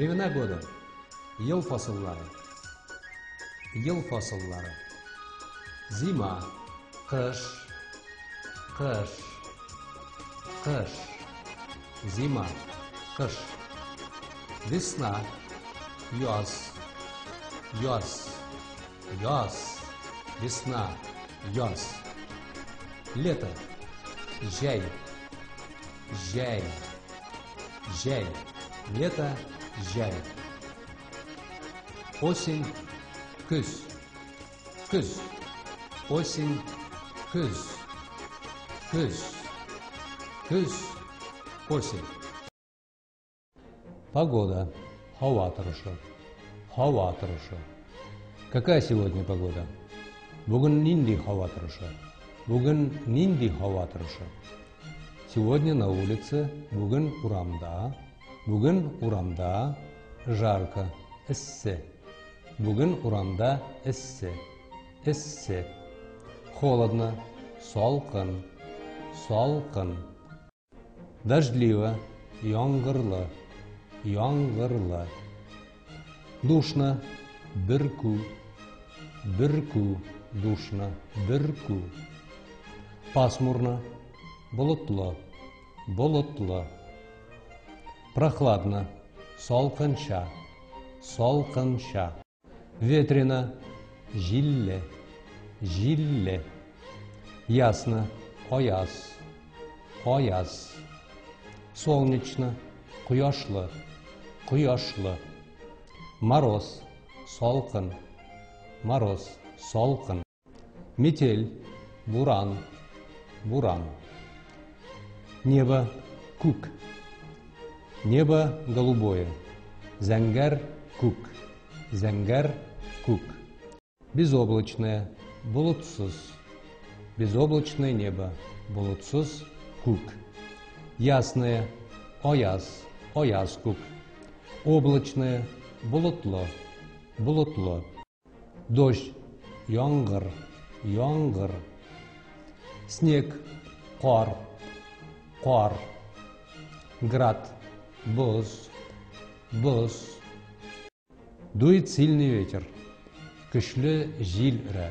Времена года. Ел фасыллары. Ел фасыллары. Зима. Кыш. Кыш. Кыш. Зима. Кыш. Весна. Яз. Яз. Яз. Весна. Яз. Лето. Җәй. Җәй. Җәй. Лето. Җәй. Осень. Көз. Көз. Осень. Көз. Көз. Көз. Осень. Погода. Һава торышы. Һава торышы. Какая сегодня погода? Бүген нинди һава торышы? Бүген нинди һава торышы? Сегодня на улице, бүген урамда, бүген урамда жарко, эссе. Бүген урамда эссе, эссе. Холодно, салкын, салкын. Дождливо, яңгырлы, яңгырлы. Душно, бөркү, бөркү, душно, бөркү. Пасмурно, болытлы, болытлы. Прохладно, салкынча, салкынча. Ветрено, җилле, җилле. Ясно, аяз, аяз. Солнечно, кояшлы, кояшлы. Мороз, салкын, мороз, салкын. Метель, буран, буран. Небо, күк. Небо голубое. Зәңгәр күк. Зәңгәр күк. Безоблачное, болытсыз. Безоблачное небо, болытсыз күк. Ясное, аяз, аяз күк. Облачное, болытлы, болытлы. Дождь, яңгыр, яңгыр. Снег, кар, кар. Град, боз, боз. Дует сильный ветер. Көчле җил өрә.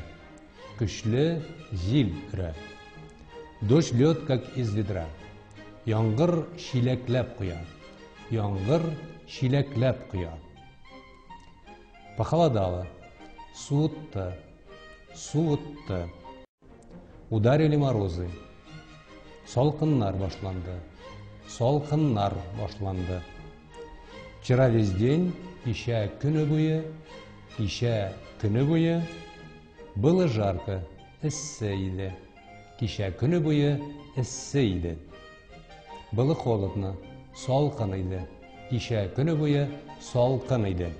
Көчле җил өрә. Дождь льет, как из ведра. Яңгыр чиләкләп коя. Яңгыр чиләкләп коя. Похолодало. Суытты. Суытты. Ударили морозы. Салкыннар башланды. Салкыннар башланды. Вчера весь день, кичә көне буе, кичә көне буе было жарко, эссе иде. Кичә көне буе эссе иде. Было холодно, салкын иде. Кичә көне буе салкын иде.